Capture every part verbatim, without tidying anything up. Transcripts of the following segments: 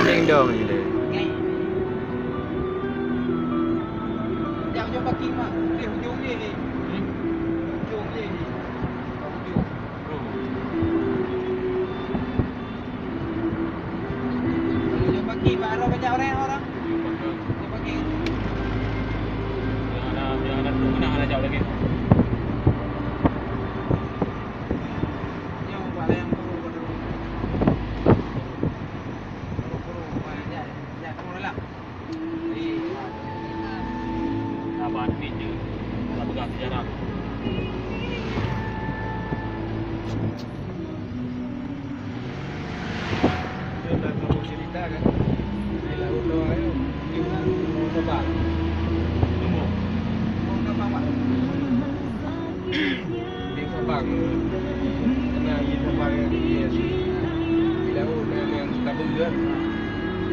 Ding dong je deh. Kalau jam pagi, bak arah bajak orang, orang. Jam pagi. Yang ada, yang ada tu mana ada jauh lagi. Yang buat yang baru, baru. Baru, baru, buat yang jauh, jauh, kamu dah lah. Saban ni je, kalau pegang sejarah. Dia dah tahu cerita kan. Di laut tu ayo, di Sabang. Tunggu. Tunggu Sabang, Pak. Di Sabang. Kena di Sabang yang di, di laut yang, yang tabung kan.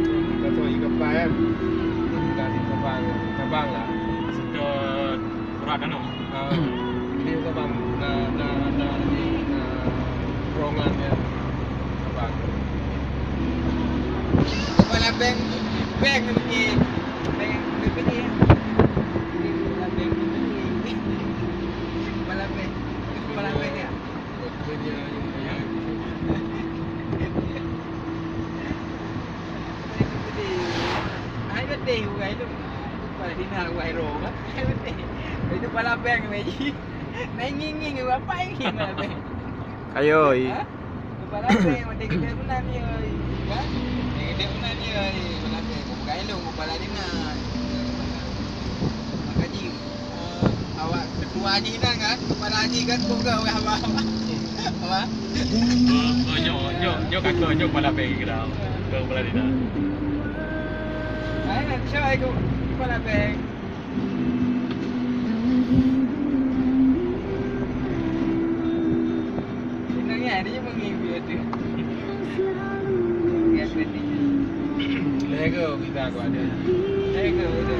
Kita tahu ikan apa kan. Kita di Sabang, Sabang lah. Sudah berat kan, Om? Ah, di Sabang. Nah, nah, nah, di, nah, terowongan ya. Sabang. Kepala bank, bank ni pergi. Bank ni pergi. Kepala bank ni pergi. Kepala bank. Kepala bank ya. Hai beuteh ugai tu. Kepala dina ugai ro kan. Hai beuteh. Itu kepala bank lagi. Nai nging-nging apa ini? Ayo, i. Ha? Kepala bank, mati gede benar ni, oi. Kan? Gede benar ni, oi. Kepala bank. Bukan elok, kepala dina. Maka ji. Eh, awak ketua haji nan kan, kepala haji kan, bukan orang apa-apa. Apa? Oh, oh, nyo, nyo, nyo kata, nyo kepala bank kira. Bukan kepala dina. Hai, nak cakap aku kepala bank. Senang ya, dia mengibi tu. Biasa ni. Lego kita aku ada. Lego tu.